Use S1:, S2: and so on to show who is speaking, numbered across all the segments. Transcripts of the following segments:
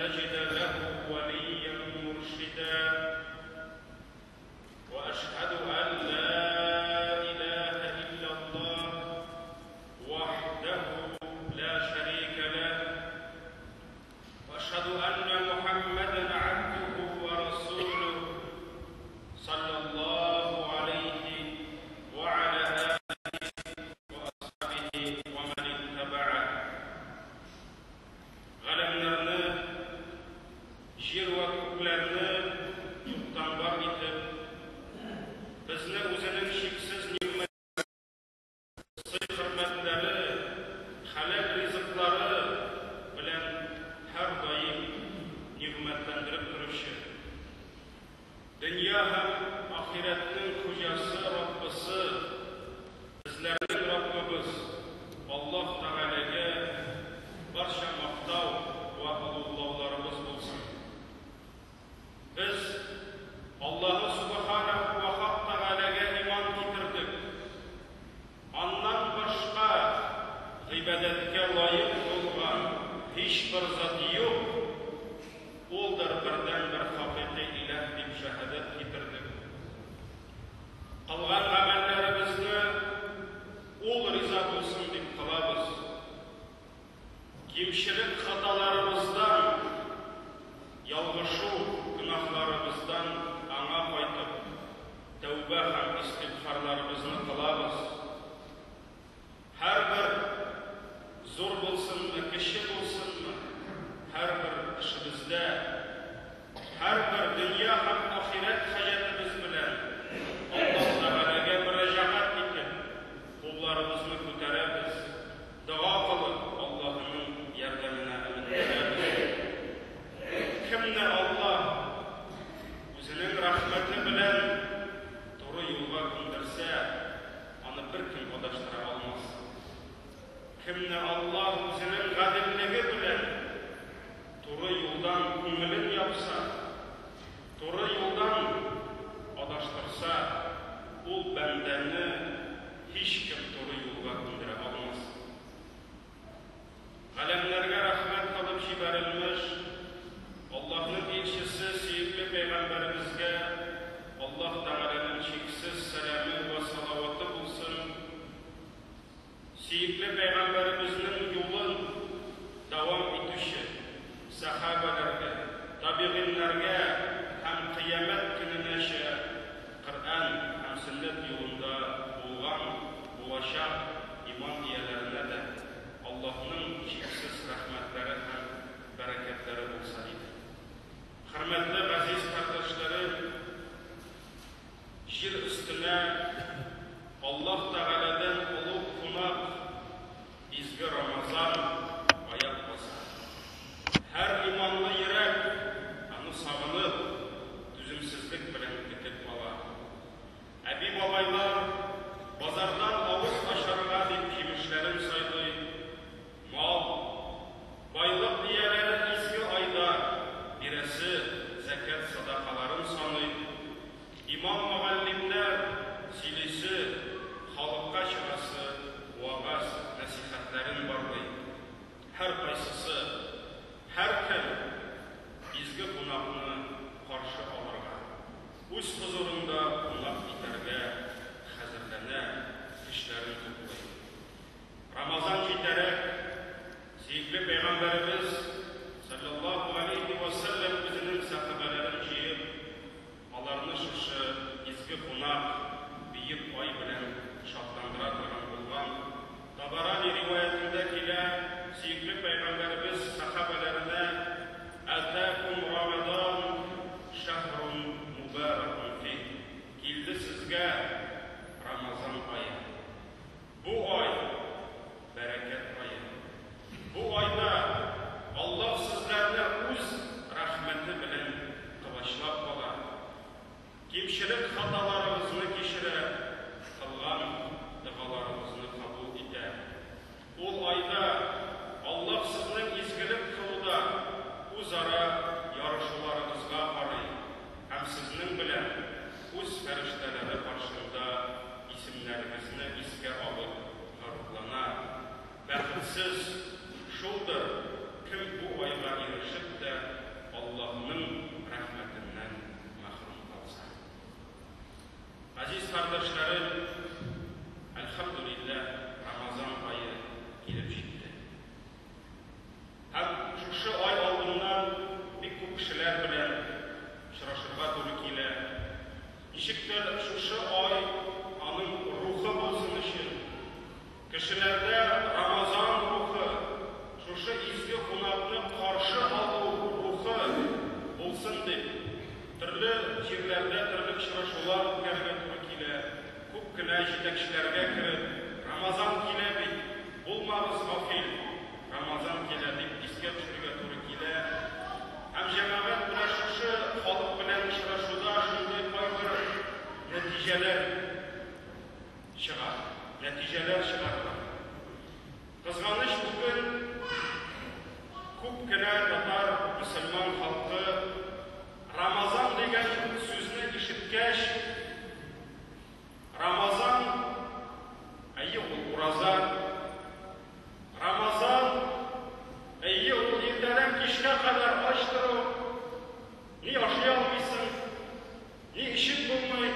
S1: تجد له وليا مرشدا. وأشهد أن لا إله إلا الله وحده لا شريك له، وأشهد أن محمدا عبده ورسوله صلى الله عليه وعلى آله وأصحابه ومن اتبعه. Галәмнәрне, җир вә күкләрне юктан бар итеп, безне үзенең чиксез нигъмәтләре, сый-хөрмәтләре, хәләл ризыклары белән һәрдаим нигъмәтләндереп торучы, дөнья һәм ахирәтнең хуҗасы, Раббысы, безләрнең Раббыбыз Аллаһ Тәгаләгә барча мактау вә олуглауларыбыз булсын. Без Аллаһы Сүбхәнәһү вә Хак Тәгаләгә иман китердек. Аннан башка гыйбадәткә лаек булган һичбер зат юк, Улдыр бердәнбер хакыйкый Иләһ дип шәһадәт китердек. Кылган гамәлләребезне Ул риза булсын дип кылабыз. Кимчелек-хаталарыбыздан, ялгышу, гөнаһларыбыздан Аңа кайтып, тәүбә һәм истигъфарларыбызны кылабыз. Һәрбер, зур булсынмы, кече булсынмы, һәрбер эшебездә, һәрбер дөнья һәм ахирәт хаҗәтебез белән Аллаһ Тәгаләгә мөрәҗәгать итеп, кулларыбызны күтәрәбез, дога кылып, Аллаһының ярдәменә өметләнәбез. Кемне Аллаһ Үзенең рәхмәте белән туры юлга күндерсә, аны беркем адаштыра алмас. Кемне Аллаһ Үзенең гаделлеге белән туры юлдан күңелен япса, туры юлдан адаштырса, ул бәндәне һичкем туры юлга күндерә алмас. Галәмнәргә рәхмәт кылып җибәрелмеш Аллаһның илчесе сөекле пәйгамбәребезгә Аллаһ Тәгаләнең чиксез сәламе вә салаваты булсын. Сөекле пәйгамбәребезнең юлын дәвам итүче сәхабәләргә, табигыйннәргә һәм кыямәт көненәчә Коръән һәм сөннәт юлында булган, булачак иман ияләренә дә Аллаһның чиксез рәхмәтләре һәм бәрәкәтләре булса иде. Хөрмәтле газиз кардәшләрем, җир өстенә Аллаһ Тәгаләдән олуг кунак, изге Рамазан аяк баса. Һәр иманлы йөрәк аны сагынып, түземсезлек белән көтеп ала. Әби-бабайлар базардан авыз ачарга дип җимешләрен сайлый, мал, байлык ияләре изге айда бирәсе зәкят-садакаларын саный, имам-мөгаллимнәр сөйлисе, халыкка чыгасы вәгазь-нәсыйхәтләрен барлый. Һәркайсысы, һәркем изге кунакны каршы алырга, үз хозурында кунак итәргә хәзерләнә, көчләрен туплый. Рамазан җитәрәк, сөекле Пәйгамбәребез, салләллаһу галәйһи вә сәлләм үзенең сәхабәләрен җыеп, аларны шушы изге кунак, бөек ай белән шатландыра торган булган. Табарани риваятендә килә, сөекле Пәйгамбәребез сәхабәләренә, Әтәкүм Рамадан шәһрун мубәрәкун фих, Килде сезгә Рамазан ае. Бу ай, бәрәкәт ае. Бу айда. Җитәкчеләргә кереп, Рамазан килә бит, булмагыз гафил, Рамазан килә дип искә төшерергә туры килә. Һәм җәмәгать менә шушы халык белән очрашуда шундый кайбер нәтиҗәләр чыга, нәтиҗәләр чыгарыла. Кызганыч, бүген күп кенә татар мөселман халкы Рамазан дигән сүзне ишеткәч, Рамазан, әйе, ул ураза. Рамазан, әйе, ул иртәдән кичкә кадәр ач тору, ни ашый алмыйсың, ни эчеп булмый,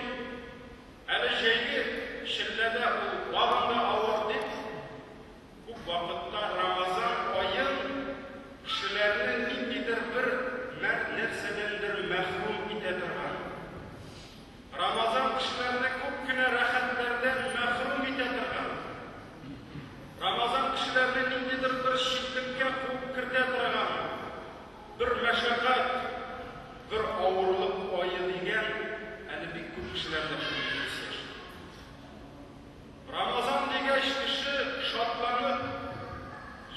S1: әле җәйге челләдә ул тагын да авыр дип, күп вакытта Рамазан аен кешеләрне ниндидер бер нәрсәдәндер мәхрүм итә торган. Рамазан кешеләрне күп кенә рәхәтләрдән мәхрүм итә торган. Рамазан кешеләрне ниндидер бер читлеккә куып кертә торган, бер мәшәкать, бер авырлык ае дигән әле бик күп кешеләрдә шундый хис яши. Рамазан дигәч, кеше шатланып,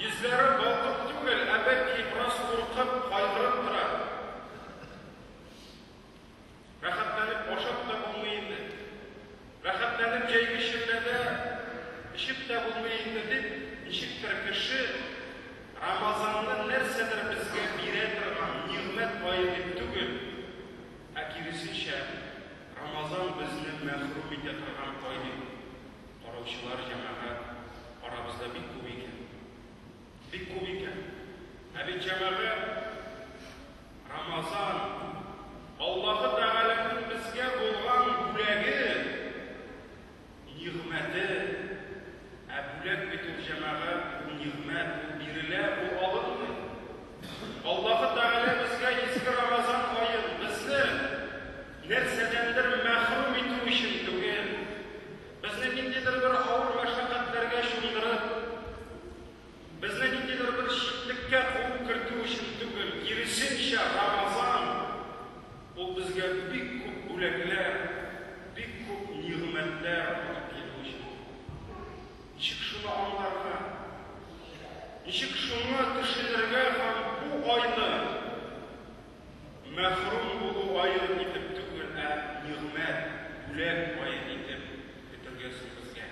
S1: йөзләре балкып түгел, ә бәлки бераз куркып, кайгырып тора. Рәхәтләнеп ашап та булмый инде, рәхәтләнеп җәйге челләдә эчеп тә булмый инде дип, ничектер кеше Рамазанны нәрсәдер безгә бирә торган нигъмәт ае дип түгел, ә киресенчә, Рамазан безне мәхрүм итә торган ай дип караучылар, җәмәгать, арабызда бик күп икән. Бик күп икән. Ә бит, җәмәгать, Рамазан, Аллаһы Тәгаләнең безгә булган бүләге, нигъмәте. Ә бүләк бит ул, җәмәгать, ул нигъмәт, ул бирелә, ул алынмый. Аллаһы Тәгалә безгә изге Рамазан аен, безне нәрсәдәндер мәхрүм итү өчен түгел, безне ниндидер бер авыр мәшәкатьләргә чумдырып, Безне ниндидер бер читлеккә куып кертү өчен түгел, киресенчә, Рамазан, ул безгә бик күп бүләкләр, бик күп нигъмәтләр алып килү өчен. Ничек шуны аңларга? Ничек шуны төшенергә һәм бу айны мәхрүм булу ае итеп түгел, ә нигъмәт, бүләк ае итеп көтергә соң безгә?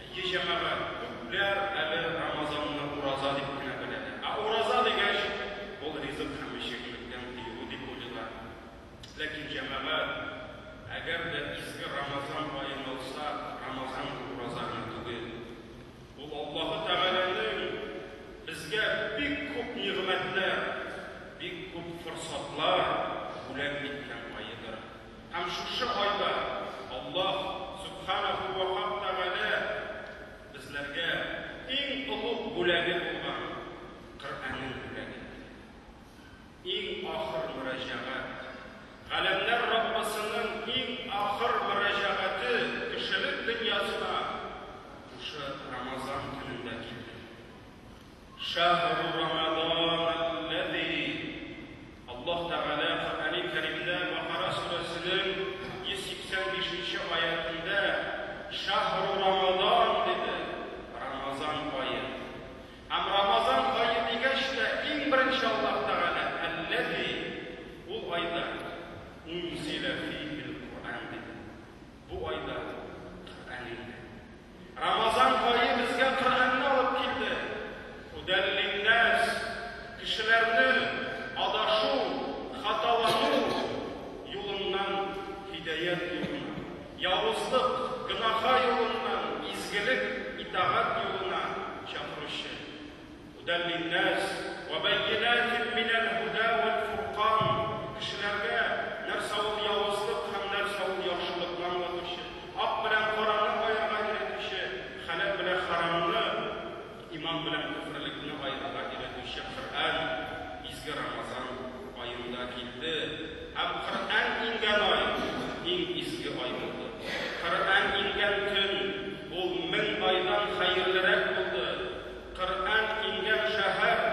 S1: Әйе, җәмәгать, күпләр әле Рамазанны ураза дип кенә беләләр. Ә ураза дигәч, ул ризык һәм эчемлектән тыелу дип уйлыйлар. Ләкин, җәмәгать, әгәр дә изге Рамазан аен алсак, Рамазан ул ураза гына түгел. Ул Аллаһы Тәгаләнең безгә бик күп нигъмәтләр, бик күп форсатлар бүләк иткән аедыр. Һәм шушы айда Аллаһ Сүбхәнәһү вә Хак Тәгалә безләргә иң олуг бүләге булган Коръәнен бүләк итте. Иң ахыр мөрәҗәгать, Галәмнәр Раббысының иң ахыр мөрәҗәгате кешелек дөньясына шушы Рамазан көнендә килде. Шәһру Рамадан әлләзи, Аллаһ Тәгалә Коръәни Кәримдә Бакара сүрәсенең 185 нче аятендә Шәһру Рамадан диде, Рамазан ае. Һәм Рамазан ае дигәч тә, иң беренче Аллаһ Тәгалә әлләзи, ул айда, унзилә фихил Коръән диде. Бу айда Коръән иңде. Рамазан ае безгә Коръәнне алып килде. Һүдәл линнәс, кешеләрне адашу, хаталану юлыннан һидаять юлына, явызлык, гөнаһа юлыннан изгелек, итагать юлына чакыручы. Һүдәл линнәс, вә бәййинәтин минәл һүдә вәл фуркан, кешеләргә нәрсә ул явызлык һәм нәрсә ул яхшылыкны аңлатучы, ак белән караны аерырга өйрәтүче, хәләл белән хәрамны, иман белән көферлекне аерырга өйрәтүче Коръән изге Рамазан аенда килде һәм Коръән иңгән ай иң изге ай булды. Коръән иңгән көн ул 1000 айдан хәерлерәк булды. Коръән иңгән шәһәр,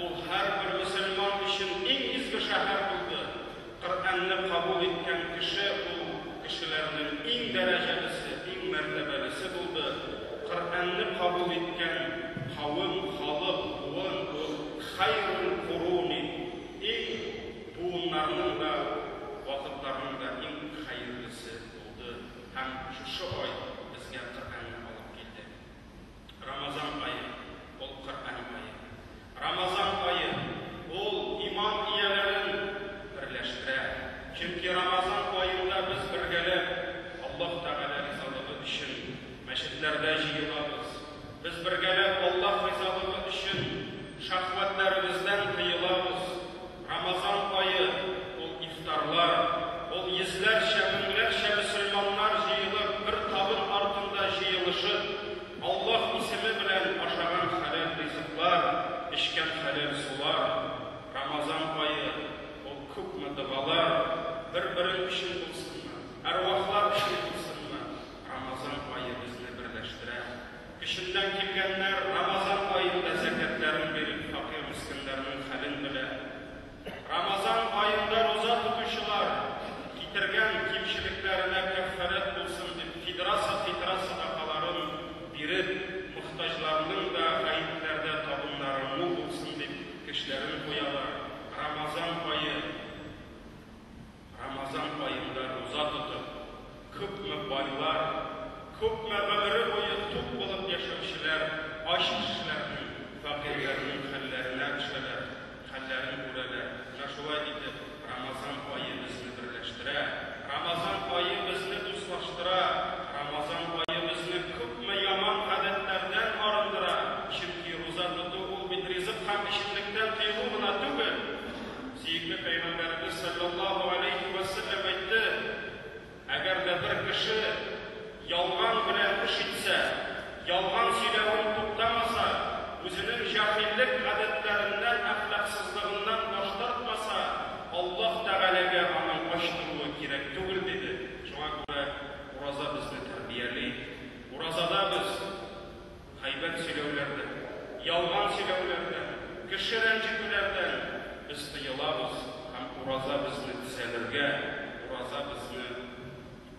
S1: ул һәрбер мөселман өчен иң изге шәһәр булды. Коръәнне кабул иткән кеше ул кешеләрнең иң дәрәҗәлесе, иң. мәртәбәлесе булды. Коръәнне кабул иткән кавем, халык, буын ул хайрул куруни, иң буыннарның да, вакытларның да иң хәерлесе булды. Һәм шушы ай безгә Коръәнне алып килде. Рамазан ае, ул Коръән ае. Рамазан ае, ул иман ияләрен берләштерә. Чөнки Рамазан аенда без бергәләп Аллаһ Тәгалә ризалыгы өчен мәчетләрдә җыелабыз. Без бергәләп Аллаһ ризалыгы өчен шәһвәтләребездән тыелабыз. Рамазан ае, ул ифтарлар, ул йөзләрчә, меңләрчә мөселманнар җыелып, бер табын артында җыелышып, Аллаһ исеме белән ашаган хәләл ризыклар, эчкән хәләл сулар. Рамазан ае, ул күпме догалар, бер-берең өчен булсынмы, әрвахлар өчен булсынмы, Рамазан ае безне берләштерә. Көченнән килгәннәр Рамазан аенда зәкятләрен биреп, фәкыйрь-мескеннәрнең хәлен белә. Рамазан аенда руза тотучылар, китергән кимчелекләренә кәффарәт булсын дип, фидра-фитра сәдакаларын биреп, мохтаҗларның да гаетләрдә табыннары мул булсын дип, кечләрен куялар. Рамазан ае, Рамазан аенда руза тотып, күпме байлар, күпме гомере буе тук булып яшәүчеләр ач кешеләрнең, фәкыйрьләрнең хәлләренә төшәләр, хәлләрен күрәләр. Менә шулай итеп, Рамазан ае безне берләштерә, Рамазан ае безне дуслаштыра, Рамазан ае безне күпме яман гадәтләрдән арындыра, чөнки руза тоту ул бит ризык һәм эчемлектән тыелу гына түгел. Сөекле Пәйгамбәребез салләллаһу галәйһи вә сәлләм әйтте, Әгәр дә бер кеше ялган белән эш итсә, ялган сөйләвен туктамаса, үзенең җаһиллек гадәтләреннән, әхлаксызлыгыннан баш тартмаса, Аллаһ Тәгаләгә аның ач торуы кирәк түгел, диде. Шуңа күрә ураза безне тәрбияли. Уразада без гайбәт сөйләүләрдән, ялган сөйләүләрдән, кеше рәнҗетүләрдән без тыелабыз һәм ураза безне төзәлергә, ураза безне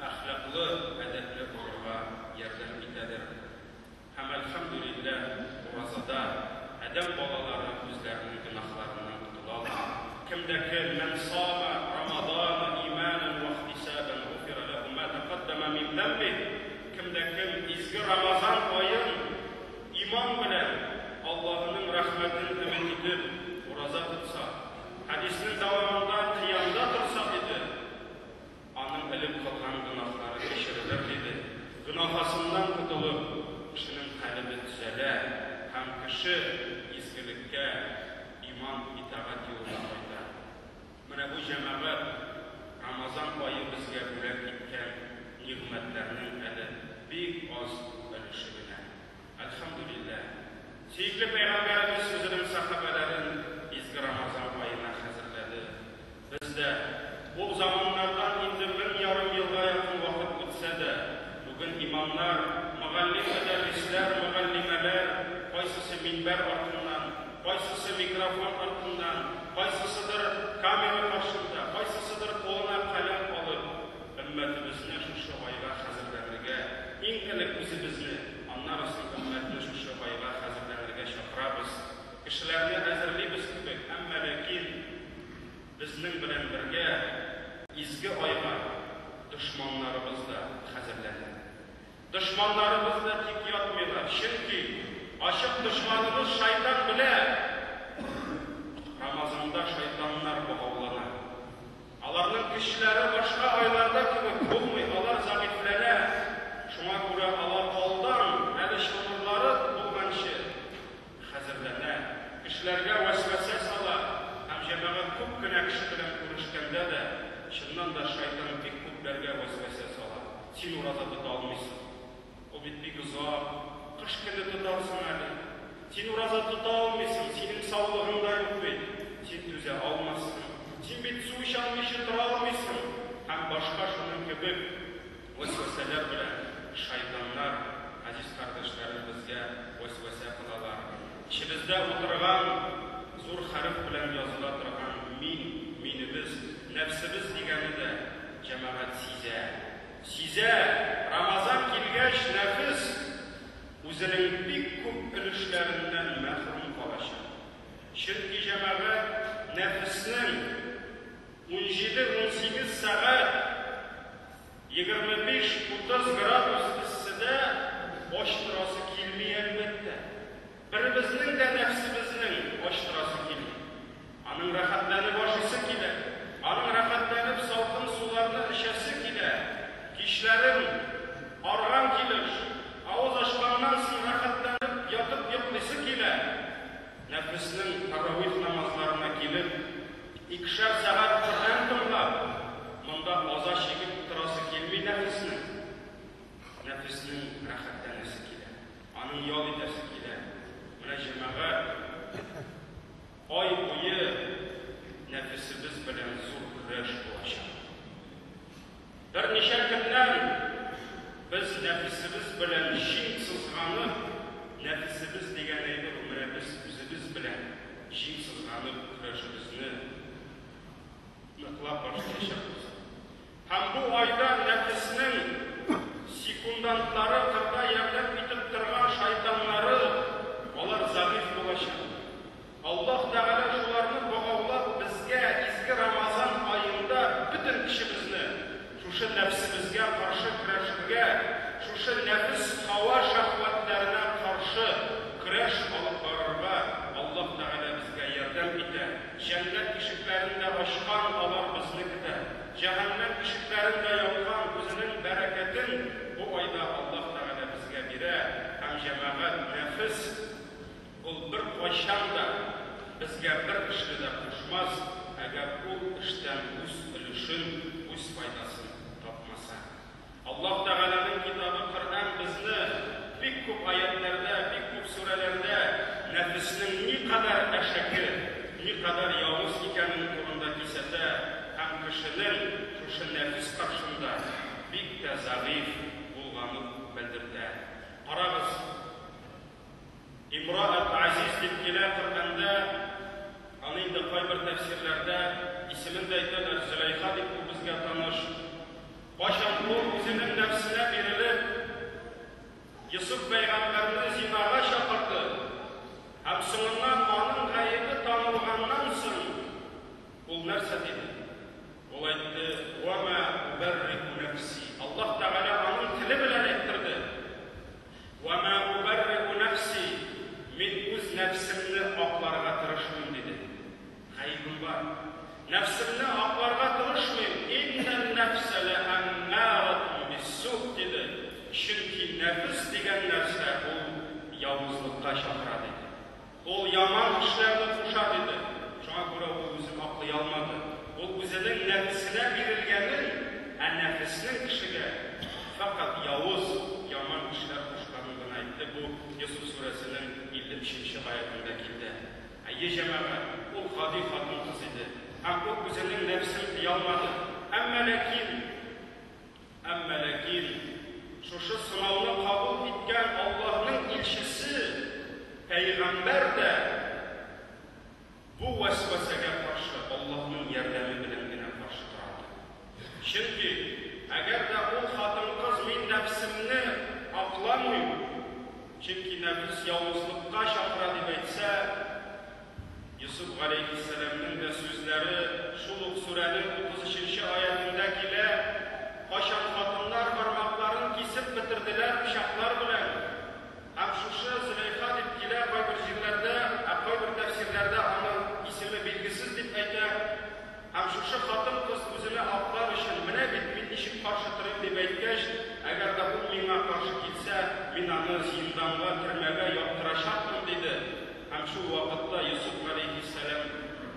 S1: әхлаклы, әдәпле булырга ярдәм итәдер. Һәм, әлхәмдүлилләһ, уразада адәм балалары үзләренең гөнаһларыннан котылалар. Кем дә кем, Мән сама Рамазана иманан вәхтисабән гуфира ләһу ма тәкаддәмә мин зәнбиһ, Кем дә кем изге Рамазан аен иман белән, Аллаһының рәхмәтен өмет итеп ураза тотса, хәдиснең дәвамында кыямда торса, диде, аның элек кылган гөнаһлары кичерелер, диде. Гөнаһасыннан котылып, кешенең калебе төзәлә һәм кеше изгелеккә, иман, итагать юлына кайта. Менә бу, җәмәгать, Рамазан ае безгә бүләк иткән нигъмәтләрнең әле бик аз өлеше генә. Әлхәмдүлилләһ, сөекле Пәйгамбәребез үзенең сәхабәләрен изге Рамазан аена хәзерләде. Без дә, ул заманнардан инде 1500 елга якын вакыт үтсә дә, бүген имамнар, мөгаллим-мөдәррисләр, мөгаллимәләр, кайсысы минбәр артыннан, кайсысы микрофон артыннан, кайсысыдыр камера каршында, кайсысыдыр кулына каләм алып, өммәтебезне шушы айга хәзерләнергә, иң элек үзебезне, аннары соң өммәтне шушы айга хәзерләнергә чакырабыз. Кешеләрне әзерлибез кебек, әмма ләкин безнең белән бергә изге айга дошманнарыбыз да хәзерләнә. Дошманнарыбыз да тик ятмыйлар, чөнки ачык дошманыбыз шайтан белә, Рамазанда шайтаннар богаулана. Аларның көчләре башка айларда кебек булмый, алар зәгыйфьләнә. Шуңа күрә алар алдан, әле чылбырлары булганчы, хәзерләнә, кешеләргә вәсвәсә сала һәм җәмәгать күп кенә кеше белән күрешкәндә дә, чыннан да шайтан бик күпләргә вәсвәсә сала, Син ураза тота алмыйсың. Ул бит бик озак, кыш көне тотарсың әле. Син ураза тота алмыйсың, синең саулыгың да юк бит, син түзә алмассың. Син бит су эчә алмыйча тора алмыйсың һәм башка шуның кебек вәсвәсәләр белән шайтаннар, газиз кардәшләрем, безгә вәсвәсә кылалар. Эчебездә утырган, зур хәреф белән языла торган мин, минебез, нәфсебез дигәне дә, җәмәгать, сизә. Сизә! Рамазан килгәч! дигәч, нәфес үзенең бик күп өлешләреннән мәхрүм калачак. Чөнки, җәмәгать, нәфеснең 17-18 сәгать 25-30 градус эсседә ач торасы килми, әлбәттә. Беребезнең дә нәфсебезнең ач торасы килми. Аның рәхәтләнеп ашыйсы килә. Аның рәхәтләнеп салкын суларны эчәсе килә. Кичләрен арган килеш, авыз ачканнан соң рәхәтләнеп ятып йоклыйсы килә. Нәфеснең таравих намазларына килеп, икешәр сәгать Коръән тыңлап, монда аза чигеп утырасы килми нәфеснең. Нәфеснең рәхәтләнәсе килә. Аның ял итәсе килә. Менә, җәмәгать, ай буе нәфесебез белән зур көрәш булачак. Берничә көннән без нәфесебез белән җиң сызганып, нәфесебез дигән әйбер ул менә без үзебез белән җиң сызганып көрәшебезне ныклап башлаячакбыз. Һәм бу айда нәфеснең секундантлары, кырда ярдәм итеп торган шайтаннары, алар зәгыйфь булачак. Аллаһ Тәгалә шуларны богаулап безгә изге Рамазан аенда бөтен көчебезне шушы нәфсебезгә каршы көрәшергә, шушы нәфес һава шәһвәтләренә каршы көрәш алып барырга Аллаһ Тәгалә безгә ярдәм итә. Җәннәт ишекләрен дә ачкан, алар безне көтә. Җәһәннәм ишекләрен дә япкан, үзенең бәрәкәтен бу айда Аллаһ Тәгалә безгә бирә һәм, җәмәгать, нәфес Ул беркайчан да безгә бер эшне дә кушмас, әгәр ул эштән үз өлешен, үз файдасын тапмаса. Аллаһ Тәгаләнең китабы Коръән безне бик күп аятьләрдә, бик күп сүрәләрдә нәфеснең никадәр әшәке, никадәр явыз икәнен турында кисәтә һәм кешенең шушы нәфес каршында бик тә зәгыйфь булганын белдертә. Карагыз! Имраәт Азиз дип килә Коръәндә, аны инде кайбер тәфсирләрдә исемен дә әйтәләр, Зөләйха дип ул безгә таныш. Кайчан ул үзенең нәфсенә бирелеп, Йосыф пәйгамбәрне зинага чакырды һәм соңыннан аның гаебе танылганнан соң, ул нәрсә диде? Ул әйтте, Вә мә убәрри'у нәфси. Аллаһ Тәгалә аның теле белән әйттерде. Вә мә убәрри'у нәфси, мин үз нәфсемне акларга тырышмыйм, диде. Гаебем бар. Нәфсемне акларга тырышмыйм, иннән нәфсә ләәммәратун биссу, диде. Чөнки нәфес дигән нәрсә ул явызлыкка чакыра, диде. Ул яман эшләрне куша, диде. Шуңа күрә ул үзен аклый алмады. Ул үзенең нәфесенә бирелгәнен, ә нәфеснең кешегә фәкать явыз, яман эшләр кушканын гына әйтте. Бу Йосыф сүрәсенең 53 нче аятендә килде. Әйе, җәмәгать, ул гади хатын-кыз иде. Һәм ул үзенең нәфесен тыя алмады. Әмма ләкин. Әмма ләкин шушы сынауны кабул иткән Аллаһның илчесе, пәйгамбәр дә бу вәсвәсәгә каршы Аллаһның ярдәме белән генә каршы тора алды. Чөнки, әгәр дә ул хатын-кыз мин нәфсемне акламыйм, чөнки нәфес явызлыкка чакыра дип әйтсә, Йосыф галәйһиссәламнең дә сүзләре шул ук сүрәнең 33 нче аятендә килә, Кайчан хатыннар бармакларын кисеп бетерделәр пычаклар белән, һәм шушы Зөләйха дип килә кайбер җирләрдә, ә кайбер тәфсирләрдә аның исеме билгесез дип әйтә, һәм шушы хатын-кыз үзене аклар өчен, менә бит мин ничек каршы торыйм дип әйткәч, әгәр дә ул миңа каршы килсә, мин аны зинданга, төрмәгә яптырачакмын, диде. Һәм шул вакытта Йосыф галәйһиссәлам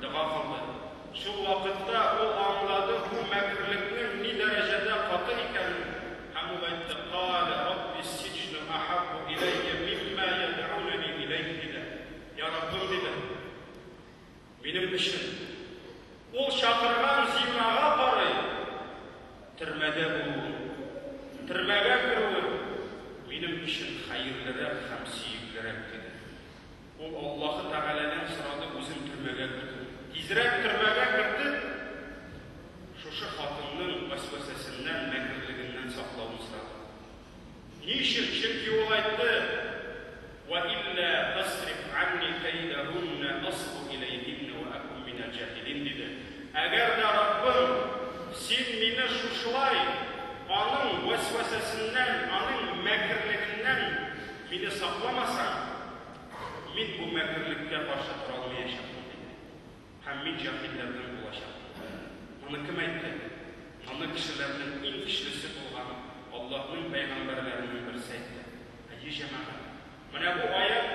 S1: дога кылды. Шул вакытта ул аңлады бу мәкерлекнең ни дәрәҗәдә каты икәнен, һәм ул әйтте, Калә рабби ссиджну әхәббу иләйя мимма ядъунани иләйһ, диде. Я Раббым, диде, минем өчен ул чакырган зинага карый төрмәдә булуым, төрмәгә керүем минем өчен хәерлерәк һәм сөеклерәк, диде. Ул Аллаһы Тәгаләдән сорады үзен төрмәгә кертүне. Тизрәк төрмәгә кертеп, шушы хатынның вәсвәсәсеннән, мәкерлегеннән саклавын сорады. Ни Әгәр дә, Раббым, Син мине шушылай аның вәсвәсәсеннән, аның мәкерлегеннән мине сакламасаң, мин бу мәкерлеккә каршы тора алмаячакмын, диде. Һәм мин җаһилләрдән булачакмын. Моны кем әйтте? Моны кешеләрнең иң көчлесе булган Аллаһның пәйгамбәрләренең берсе әйтте. Әйе, җәмәгать. Менә бу аять,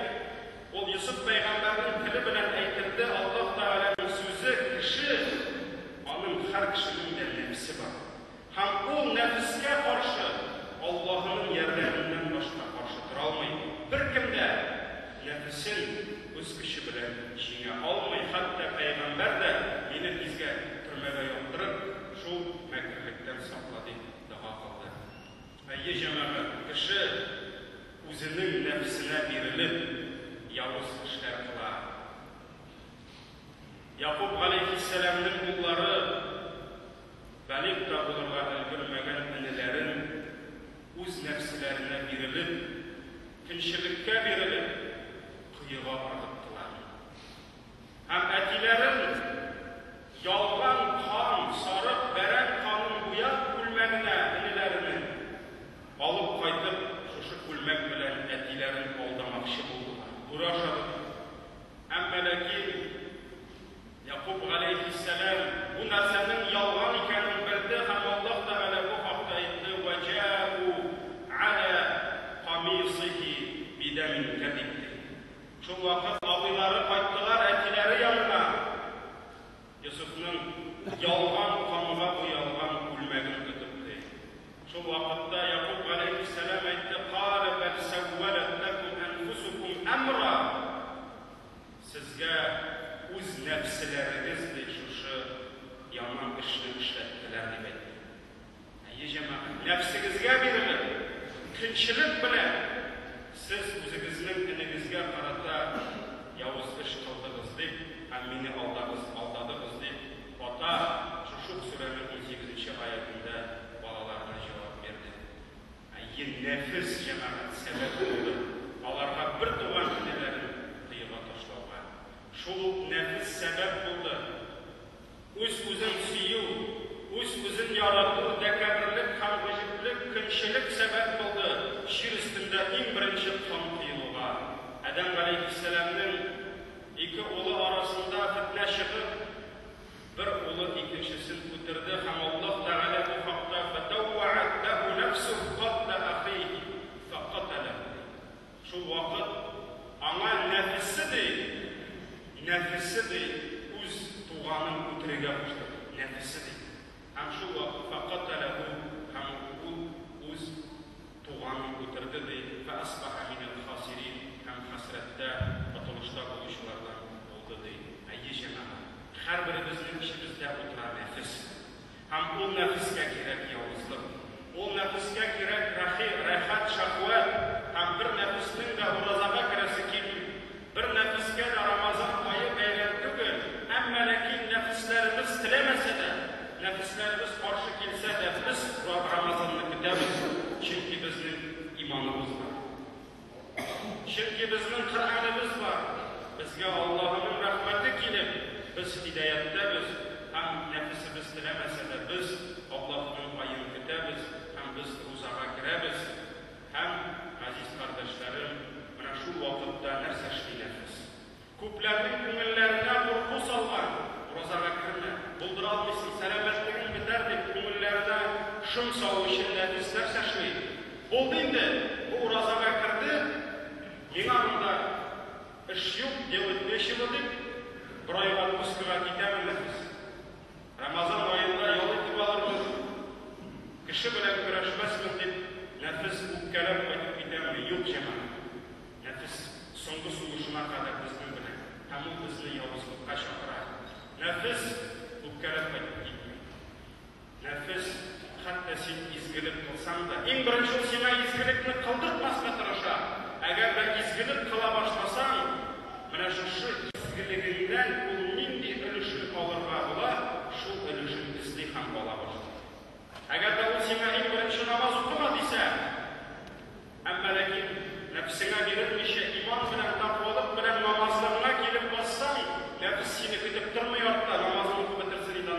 S1: ул Йосыф пәйгамбәрнең теле белән әйтелде, Аллаһ Тәгаләнең сүзе, кеше, аның һәр кешенең дә нәфсе бар. Һәм ул нәфескә каршы Аллаһының ярдәменнән башка каршы тора алмый. Беркем дә нәфесен үз көче белән җиңә алмый, хәтта пәйгамбәр дә, мине тизгә төрмәгә яптырып, шул мәкерлектән сакла дип дога кылды. Әйе, җәмәгать, кеше үзенең нәфесенә бирелеп, явыз эшләр кыла. Якуб галәйһиссәламнең уллары балигъ та булырга өлгермәгән энеләрен үз нәфселәренә бирелеп, көнчелеккә бирелеп, коега ыргыттылар. Һәм әтиләрен ялган кан, сарык, бәрән канын буяп күлмәгенә энеләренең алып кайтып, шушы күлмәк белән әтиләрен алдамакчы булдылар. Бүре ашады дип. Әмма ләкин Якуб галәйһиссәлам бу нәрсәнең ялган икәнен белде һәм Аллаһ Тәгалә бу хакта әйтте, Вә җа'у галә камисыһи бидәмин кәзиб ди. Шул вакыт абыйлары кайттылар әтиләре янына, Йосыфның ялган канга буялган күлмәген тотып, ди. Шул вакытта Якуб галәйһиссәлам әйтте, Калә бәл сәүвәләт ләкүм әнфүсүкүм әмра, Сезгә үз нәфселәрегез, ди, шушы яман эшне эшләттеләр, дип әйтте. Әйе, җәмәгать, нәфсегезгә бирелеп, көнчелек белән сез үзегезнең энегезгә карата явыз эш кылдыгыз, дип һәм мине алдагыз, алдадыгыз, дип, ата шушы ук сүрәнең унсигезенче аятендә балаларына җавап бирде. Әйе, нәфес, җәмәгать, сәбәп булды аларга бертуган энеләрен коега ташлауга. Шул ук нәфес сәбәп булды Үз-үзен сөю, үз-үзен ярату тәкәбберлек һәм гаҗиплек, көнчелек сәбәп булды җир өстендә иң беренче кан коелуга. Адәм галәйһиссәламнең ике улы арасында фетнә чыгып, бер улы икенчесен үтерде һәм Аллаһ Тәгалә бу хакта фәтәүвәгать ләһү нәфсүһ катла әхиһи фәкатәләһү ди. Шул вакыт аңа нәфесе, ди, нәфесе, ди, үз туганын үтерергә кушты, ди, нәфесе, ди. Һәм шул вакыт фәкатәләһү, һәм ул үз туганын үтерде, ди, фәасбаһә минәл хасирин, һәм хәсрәттә, котылышта булучылардан булды, ди. Әйе, җәмәгать, һәрберебезнең эчебездә утыра нәфес. Һәм ул нәфескә кирәк явызлык. Ул нәфескә кирәк рәхи, рәхәт, шәһвәт. Һәм бер нәфеснең дә уразага керәсе килми. Бер нәфескә дә Рамазан ае бәйрәм түгел. Әмма ләкин нәфесләребез теләмәсә дә, нәфесләребез каршы килсә дә, без Рамазанны көтәбез, чөнки безнең иманыбыз бар. Чөнки безнең Коръәнебез бар, безгә Аллаһының рәхмәте килеп, без һидаятьтәбез һәм нәфесебез теләмәсә дә без Аллаһының аен көтәбез һәм без рузага керәбез. Һәм, газиз кардәшләрем, менә шул вакытта нәрсә эшли нәфес? Күпләрнең күңелләренә курку салган, уразага кермә, булдыра алмыйсың, сәламәтлегең бетәр дип күңелләренә шом салу өчен нәфес нәрсә эшли? Булды инде, бу уразага керде, миңа монда эш юк, делать нечего дип, бер айга отпускага китәме нәфес? Рамазан аенда ял итеп алырмын, кеше белән көрәшмәсмен дип, нәфес үпкәләп кайтып китәме? Юк, җәмәгать. Нәфес соңгы сулышына кадәр безнең белән, һәм ул безне явызлыкка чакыра. Нәфес үпкәләп кайтып китми. Нәфес, хәтта син изгелек кылсаң да, иң беренче ул сиңа изгелекне кылдыртмаска тырыша. Әгәр дә изгелек кыла башласаң, менә шушы изгелегеңнән ул нинди өлешен алырга була, шул өлешен эзли һәм ала башлый. Әгәр дә ул сиңа иң беренче намаз укыма дисә, Әмма ләкин нәфесеңә бирелмичә, иман белән, тәкъвалык белән намазлыгыңа килеп бассаң, нәфес сине көтеп тормый артта, намазын укып бетерсен инде,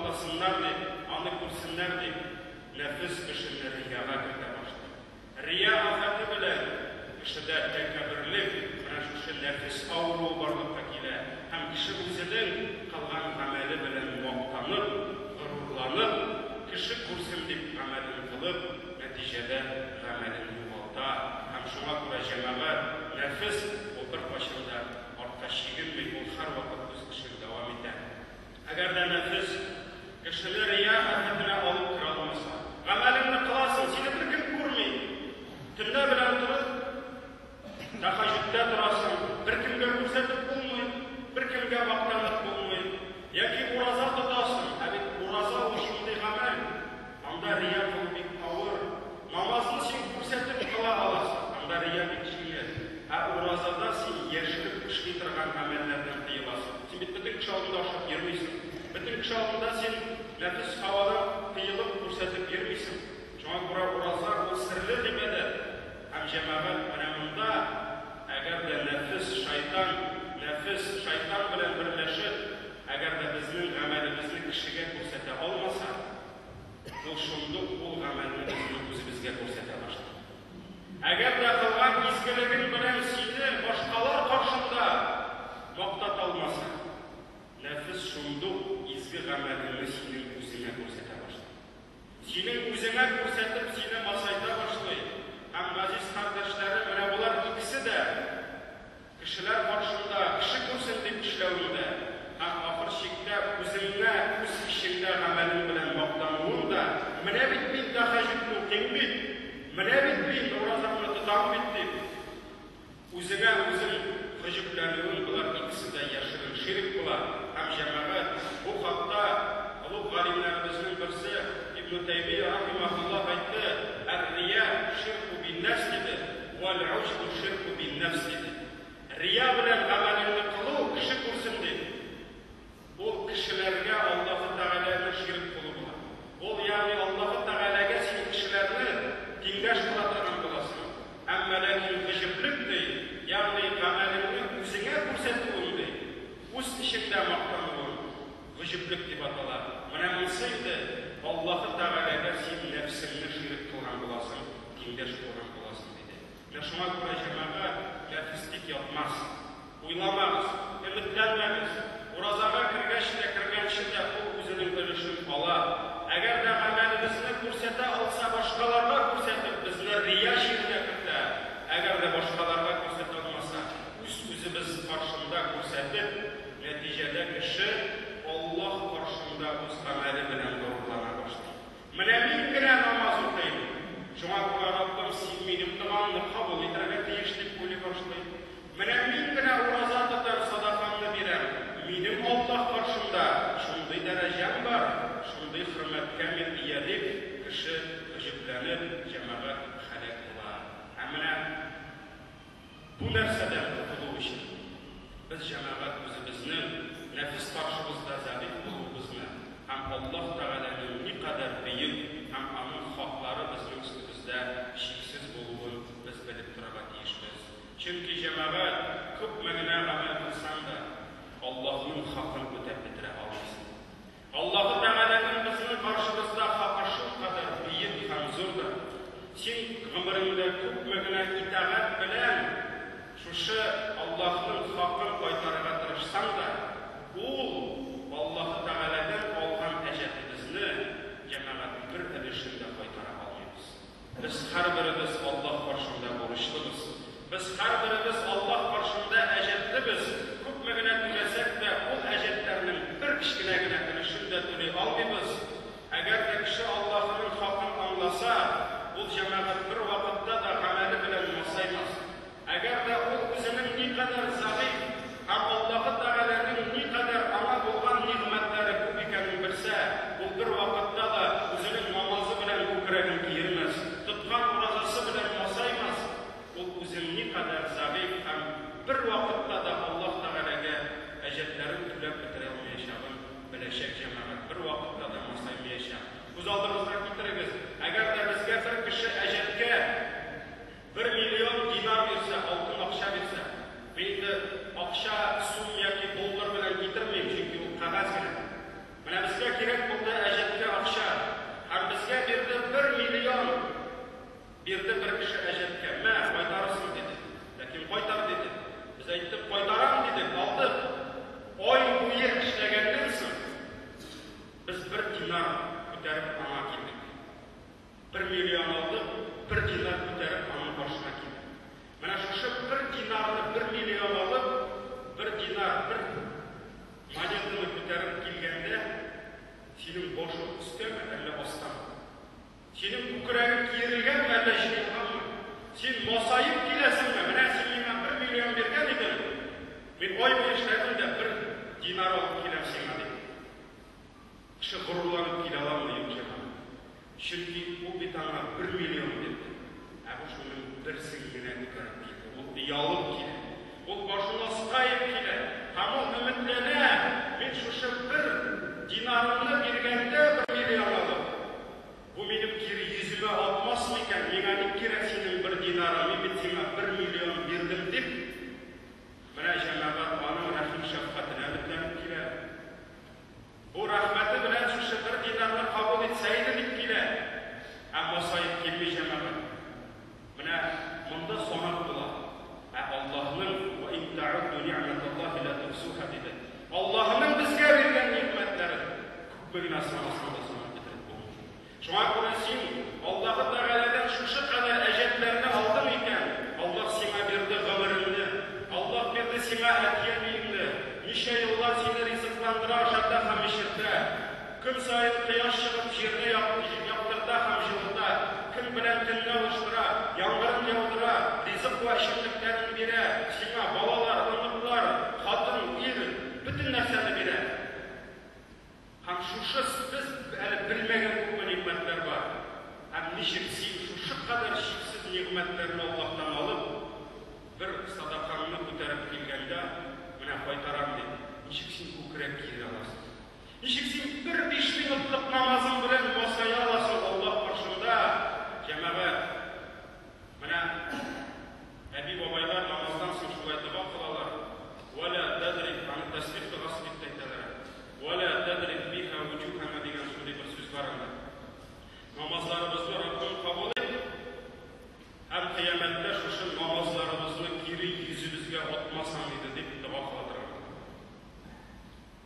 S1: мактасыннар дип, аны күрсеннәр дип, нәфес кешене рияга кертә башлый. Рия афәте белән кешедә тәкәбберлек, менә шушы нәфес авыруы барлыкка килә һәм кеше үзенең кылган гамәле белән мактанып, горурланып, кеше күрсен дип гамәлен кылып, нәтиҗәдә гамәлен югалта. Һәм шуңа күрә, җәмәгать, нәфес ул беркайчан да артка чигенми, ул һәрвакыт үз эшен дәвам итә. Әгәр дә нәфес кешене рия афәтенә алып керә алмаса, гамәлеңне кыласың, сине беркем күрми, төнлә белән торып, тәһәҗҗүдтә торасың, беркемгә күрсәтеп булмый, беркемгә мактанып булмый, яки ураза тотасың, ә бит ураза ул шундый гамәл, анда рия кылу бик авыр. Намазны син күрсәтеп кыла аласың, анда рия бик җиңел. Ә уразада син яшереп эшли торган гамәлләрдән тыеласың. Син бит бөтен кеше алдында ашап йөрмисең. Бөтен кеше алдында син нәфес һавадан тыелып күрсәтеп йөрмисең. Шуңа күрә ураза ул серле гыйбадәт. Һәм, җәмәгать, менә монда, әгәр дә нәфес, шайтан, нәфес, шайтан белән берләшеп, әгәр дә безнең гамәлебезне кешегә күрсәтә алмаса, ул шундук ул гамәлне безнең үзебезгә күрсәтә башлый. Әгәр дә кылган изгелегең белән сине башкалар каршында мактата алмаса, нәфес шундук изге гамәлеңне синең үзеңә күрсәтә башлый. Синең үзеңә күрсәтеп, сине масайта башлый. Һәм, газиз кардәшләрем, менә болар икесе дә кешеләр каршында, кеше күрсен дип эшләвең дә һәм ахыр чиктә үзеңне үз эчеңдә гамәлең белән мактануың да, менә бит мин тәһәҗҗүд укыйм бит, менә бит мин уразамны тотам бит дип, үзеңә үзең гаҗәпләнүең, болар икесе дә яшерен ширк була. Һәм, җәмәгать, бу хакта олуг галимнәребезнең берсе Ибну Тәймия рахимаһуллаһ әйтте, Әр-рия ширку бин-нәфс диде, вәл-уҗбу ширку бин-нәфс диде. Рия белән гамәлеңне кылу, кеше күрсен дип, ул кешеләргә Аллаһы Тәгаләне ширк кылу була. Ул, ягъни Аллаһы Тәгаләгә син кешеләрне тиңдәш кыла торган буласың. Әмма ләкин гаҗәплек, ди, ягъни гамәлеңне үзеңә күрсәтүең, ди, үз эчеңдә мактануың, гаҗәплек дип атала. Менә монысы инде Аллаһы Тәгаләгә син нәфсеңне ширк кылган буласың, тиңдәш кылган буласың, диде. Менә шуңа күрә, җәмәгать, нәфес тик ятмас. Уйламагыз, өметләнмәгез. Уразага кергәч тә, кергәнче дә ул үзенең өлешен ала. Әгәр дә гамәлебезне күрсәтә алса, башкаларга күрсәтеп, безне рия чиренә кертә. Әгәр дә башкаларга күрсәтә алмаса, үз-үзебез каршында күрсәтеп, нәтиҗәдә кеше Аллаһ каршында үз гамәле белән горурлана башлый. Менә мин генә намаз укыйм, шуңа күрә, Раббым, син минем догамны кабул итәргә тиеш, дип уйлый башлый. Менә мин генә ураза тотам, садакамны бирәм, минем Аллаһ каршында шундый дәрәҗәм бар, шундый хөрмәткә мин ия, дип, кеше гаҗәпләнеп, җәмәгать, һәлак була. Ә менә бу нәрсәдән котылу өчен, без, җәмәгать, үзебезнең нәфес каршыбызда зәгыйфь булуыбызны һәм Аллаһ Тәгаләнең никадәр бөек һәм Аның хаклары безнең өстебездә чиксез булуын без белеп торырга тиешбез. Чөнки, җәмәгать, күпме генә гамәл кылсаң да, Аллаһның хакын үтәп бетерә алмыйсың. Аллаһы Тәгаләнең безнең каршыбызда хакы шулкадәр бөек һәм зурдыр. Син гомереңдә күпме генә итагать белән шушы Аллаһның хакын кайтарырга тырышсаң да, ул Аллаһы Тәгаләдән алган әҗәтебезне, җәмәгать, бер өлешен дә кайтара алмыйбыз. Без һәрберебез Аллаһ каршында бурычлыбыз. Без һәрберебез Аллаһ каршында әҗәтлебез. Күпме генә түләсәк тә, ул әҗәтләрнең бер кечкенә генә өлешен дә түли алмыйбыз. Әгәр дә кеше Аллаһының хакын аңласа, ул, җәмәгать, бервакытта да гамәле белән масаймас. Әгәр дә ул үзенең никадәр зәгыйфь һәм Аллаһы Тәгаләнең никадәр аңа булган нигъмәтләре күп икәнен белсә, ул бервакытта да үзенең намазы белән күкрәген киермәс, тоткан уразасы белән масаймас, ул үзен никадәр зәгыйфь һәм бервакытта да Аллаһ Тәгаләгә әҗәтләрен түләп бетерә алмаячагын беләчәк, җәмәгать, бервакытта да масаймаячак. Күз алдыгызга китерегез, әгәр дә безгә бер кеше әҗәткә Бер миллион динар бирсә, алтын акча бирсә, мин инде акча сум яки доллар белән китермим, чөнки ул кәгазь генә. Менә безгә кирәк булды. динарны 1 миллион алып, 1 динар, бер монетаны күтәреп килгәндә, синең башың өстәме, әллә астамы? Синең күкрәгең киерелгәнме, әллә җыелганмы? Син масаеп киләсеңме? Менә син миңа 1 миллион биргән идең, мин ай буе эшләдем дә 1 динар алып киләм сиңа дип. Кеше горурланып килә аламы? Юк, җәмәгать. Чөнки ул бит аңа 1 миллион бирде. Ә бу шуның берсен генә күтәреп килде. Ул оялып килә. Ул башын аска иеп килә. Һәм ул өметләнә, мин шушы бер динарымны биргәндә 1 миллион алып, бу минем кире йөземә атмас микән, миңа ник кирәк синең бер динарың, мин бит сиңа 1 миллион бирдем дип, менә җәмәгать аның рәхим-шәфкатенә өметләнеп килә. Бу рәхмәте белән шушы бер динарны кабул итсә иде дип килә. Ә масаеп килми җәмәгать. Менә монда санап була. Ә Аллаһның ва ин та'удду ни'маталлаһи ла тухсуха диде. Аллаһның безгә биргән нигъмәтләрен күпме генә санасаң да санап бетереп булмый. Шуңа күрә син Аллаһы Тәгаләдән шушы кадәр әҗәтләрне алдың икән, Аллаһ сиңа бирде гомереңне, Аллаһ бирде сиңа әти-әниеңне, ничә еллар сине ризыкландыра, ашата һәм эчертә. Көн саен кояш чыгып җирне яктырта һәм җылыта, көн белән төнне алыштыра, яңгырын яудыра, ризык вә эчемлекләрен бирә, сиңа балалар, оныклар, хатын, ир, бөтен нәрсәне бирә. Һәм шушы без әле белмәгән күпме нигъмәтләр бар. Һәм ничек син шушы кадәр чиксез нигъмәтләрне Аллаһтан алып, бер садакаңны күтәреп килгәндә, менә кайтарам дип, ничек син күкрәк киерә аласың? Ничек син бер биш минутлык намазың белән масая аласың Аллаһ каршында? Җәмәгать, менә әби-бабайлар намаздан соң шулай дога кылалар. Вәлә тадриб, аны тәсбих догасы дип тә әйтәләр. Вәлә тадриб биһа вуҗухана дигән шундый бер сүз бар анда. Намазларыбызны Раббым кабул ит һәм кыямәттә шушы намазларыбызны кире йөзебезгә атмасаң иде дип дога кыла торган.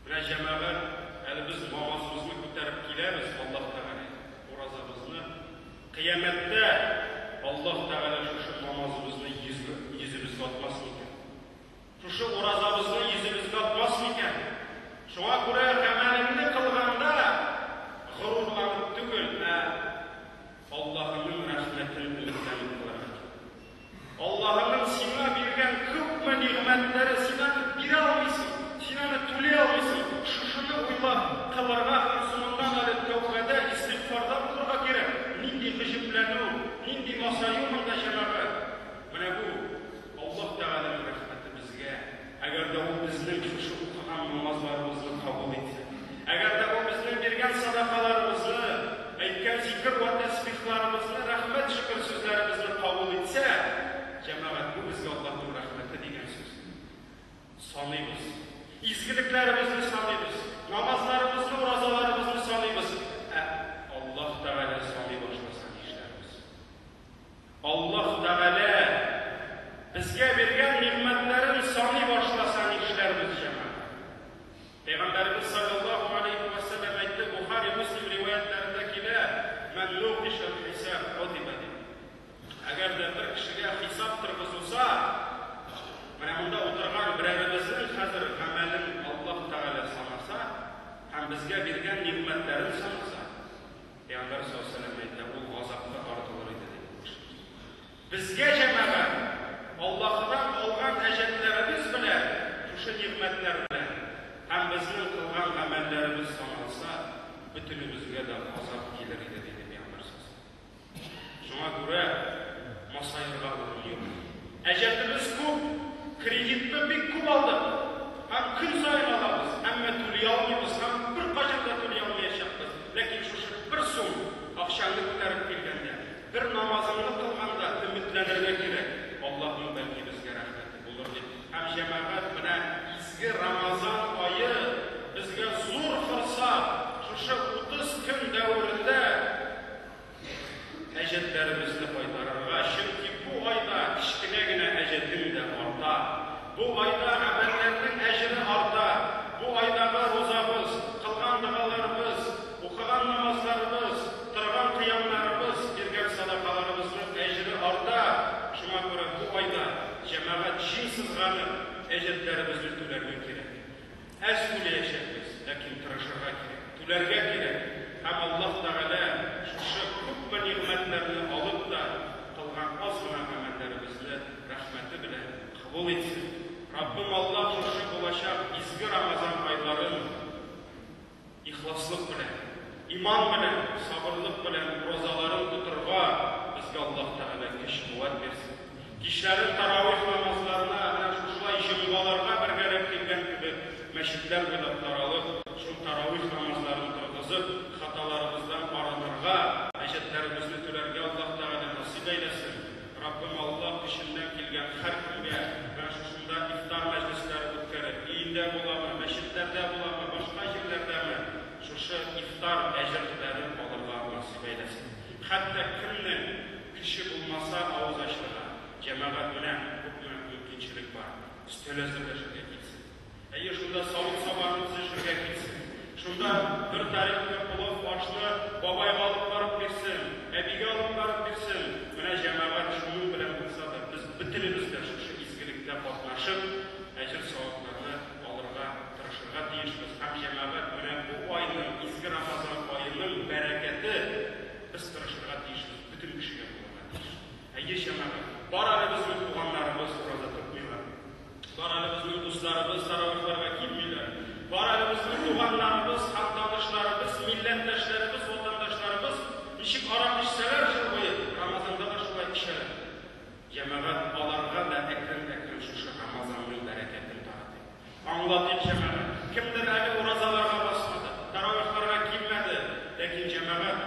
S1: Менә җәмәгать, әле без намазыбызны күтәреп киләбез Аллаһ Тәгалә, уразабызны кыямәттә Аллаһ Тәгалә шушы намазыбызны йөзебезгә атмас микән? Шушы уразабызны йөзебезгә атмас микән? Шуңа күрә гамәлеңне кылганда горурланып түгел, ә Аллаһының рәхмәтен өметләнеп кылырга кирәк. Аллаһының сиңа биргән күпме нигъмәтләре, син аны бирә алмыйсың, син аны түли алмыйсың. Шушыны уйлап кылырга һәм соңыннан әле тәүбәдә, истигъфарда булырга кирәк. Нинди гаҗәпләнү, нинди масаю монда, җәмәгать! Менә бу Аллаһ Тәгаләнең рәхмәте безгә, әгәр дә Ул безнең шушы укыган намазларыбызны кабул итсә, әгәр дә Ул безнең биргән садакаларыбызны, әйткән зикер вә тәсбихларыбызны, рәхмәт-шөкер сүзләребезне кабул итсә, җәмәгать, бу безгә Аллаһның рәхмәте дигән сүз. Саныйбыз. Изгелекләребезне саныйбыз, намазларыбызны, уразаларыбызны саныйбыз. Ә Аллаһ Тәгалә саный башласа нишләрбез? Аллаһ Тәгалә безгә биргән нигъмәтләрен саный башласа нишләрбез, җәмәгать? Пәйгамбәребез салләллаһу галәйһи вә сәлләм әйтте, Бухари, Мөслим риваятьләрендә килә, Мән нукишәл хисаб гозиба дип. Әгәр дә бер кешегә хисап торгызылса, менә монда утырган берәребезнең хәзер гамәлен Аллаһ Тәгалә санаса һәм безгә биргән нигъмәтләрен санаса, Пәйгамбәр саллаллаһу галәйһи ва сәлләм әйтә, ул газапка тартылыр иде, ди. Безгә, җәмәгать, Аллаһыдан алган әҗәтләребез белән, шушы нигъмәтләр белән һәм безнең кылган гамәлләребез саналса, бөтенебезгә дә газап килер иде, диде Пәйгамбәр саллаллаһу галәйһи ва сәлләм. Шуңа күрә масаерга урын юк. Әҗәтебез күп, кредитны бик күп алдык һәм көн саен алабыз, әмма түли алмыйбыз һәм беркайчан да түли алмаячакбыз. Ләкин шушы бер сум акчаңны күтәреп килгәндә, бер намазыңны кылганда өметләнергә кирәк, Аллаһның бәлки безгә рәхмәте булыр дип. Һәм, җәмәгать, менә изге Рамазан ае безгә зур форсат, шушы 30 көн дәверендә, Әҗәтләребезне кайтарырга, чөнки бу айда кечкенә генә әҗәтең дә арта. Бу айда гамәлләрнең әҗере арта. Бу айдагы рузабыз, кылган догаларыбыз, укыган намазларыбыз, торган кыямнарыбыз, биргән садакаларыбызның әҗере арта. Шуңа күрә бу айда, җәмәгать. Җәмәгать, җиң сызганып, әҗәтләребезне түләргә кирәк. Әз түләячәкбез, ләкин тырышырга кирәк, түләргә кирәк. Һәм Аллаһ Тәгалә шушы күпме нигъмәтләрне алып та, кылган аз гына гамәлләребезне рәхмәте белән кабул итсен. Раббым Аллаһ шушы булачак изге Рамазан айларын ихласлык белән, иман белән, сабырлык белән уразаларын тотырга безгә Аллаһ Тәгалә көч-куәт бирсен. Кичләрен таравих намазларына менә шушылай җомгаларга бергәләп килгән кебек мәчетләр буйлап таралып, шул таравих намазларын торгызып, хаталарыбыздан арынырга, әҗәтләребезне түләргә Аллаһ Тәгалә насыйп әйләсен. Раббым Аллаһ көченнән килгән һәркемгә менә шушында ифтар мәҗлесләре үткәреп, өендә буламы, мәчетләрдә буламы, башка җирләрдәме, шушы ифтар әҗерләрен алырга насыйп әйләсен. Хәтта кемнең көче булмаса авыз ачырга, җәмәгать, менә күпме мөмкинчелек бар. Өстәл әзерләшергә килсен. Әйе, шунда савыт-сабаны төзешергә килсен. Шунда бер тарелка плов ашны бабайга алып барып бирсен, әбигә алып барып бирсен. Менә, җәмәгать, шуның белән булса да, без бөтенебез дә шушы изгелектә катнашып, әҗер-савапларны алырга тырышырга тиешбез. Һәм, җәмәгать, менә бу айның, изге Рамазан аеның бәрәкәте без тырышырга тиешбез, бөтен кешегә булырга тиеш. Әйе, җәмәгать, бар әле безнең туганнарыбыз ураза тотмыйлар. Бар әле безнең дусларыбыз таравихларга килмиләр. Бар әле безнең туганнарыбыз һәм танышларыбыз, милләттәшләребез, ватандашларыбыз ничек арак эчсәләр җыл буе, Рамазанда да шулай эчәләр. Җәмәгать, аларга да әкрен-әкрен шушы Рамазанның бәрәкәтен таратыйк. Аңлатыйк, җәмәгать. Кемдер әле уразаларга басмады, таравихларга килмәде, ләкин, җәмәгать,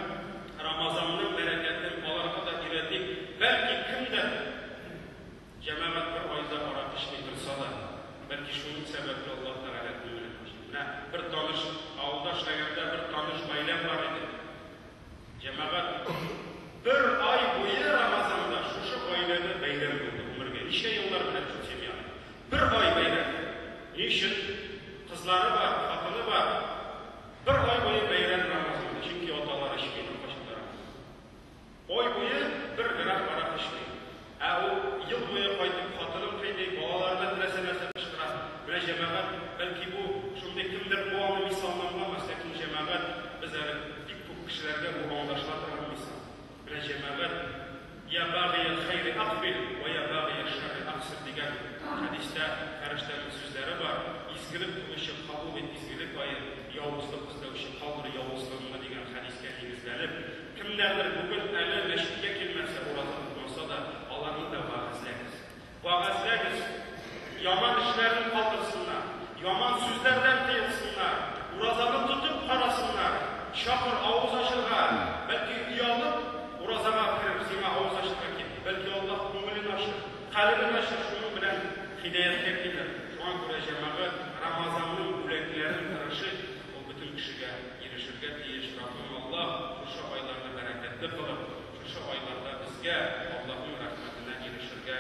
S1: Рамазанның бәрәкәтен аларга да өйрәтик. Бәлки, кемдер, җәмәгать, бер ай да арак эчми торса да, бәлки, шуның сәбәпле Аллаһ Тәгалә күңелен ачар. Менә бер таныш, авылда эшләгәндә бер таныш гаиләм бар иде. Җәмәгать, бер ай буе Рамазанда шушы гаиләдә бәйрәм булды гомергә. Ничә еллар беләм шул семьяны. Бер ай бәйрәм. Ни өчен? Кызлары бар, хатыны бар. Бер ай буе бәйрәм Рамазанда, чөнки аталары эчми беркайчан да Рамазанда. Ай буе бер грамм арак эчми. Ә ул ел буе кайтып хатынын кыйный, балаларына теләсә нәрсә кычкыра. Менә, җәмәгать, бәлки бу шундый кемдер бу аны мисалны аңламас, ләкин, җәмәгать, без әле бик күп кешеләргә бу аңлашыла торган мисал. Менә, җәмәгать, Я багияль хәйри акбил, вә я багияль шәрри аксир дигән хәдистә фәрештәнең сүзләре бар, Изгелек кылучы кабул ит изгелек аен, явызлык эзләүче калдыр явызлыгыңны дигән хәдискә нигезләнеп, кемнәрдер бүген әле мәчеткә килмәсә, ураза тотмаса да, аларны да вәгазьләгез. Вәгазьләгез, яман эшләрен калдырсыннар, яман сүзләрдән тыелсыннар, уразаны тотып карасыннар, чакыр авыз ачырга, бәлки оялып, уразага керер, сиңа авыз ачырга кил, бәлки Аллаһ күңелен ачыр, калебен ачыр, шуның белән һидаятькә килер. Шуңа күрә, җәмәгать, Рамазанның бүләкләрен тырышыйк, ул бөтен кешегә ирешергә тиеш. Раббым Аллаһ шушы айларны бәрәкәтле кылып, шушы айларда безгә Аллаһның рәхмәтенә ирешергә.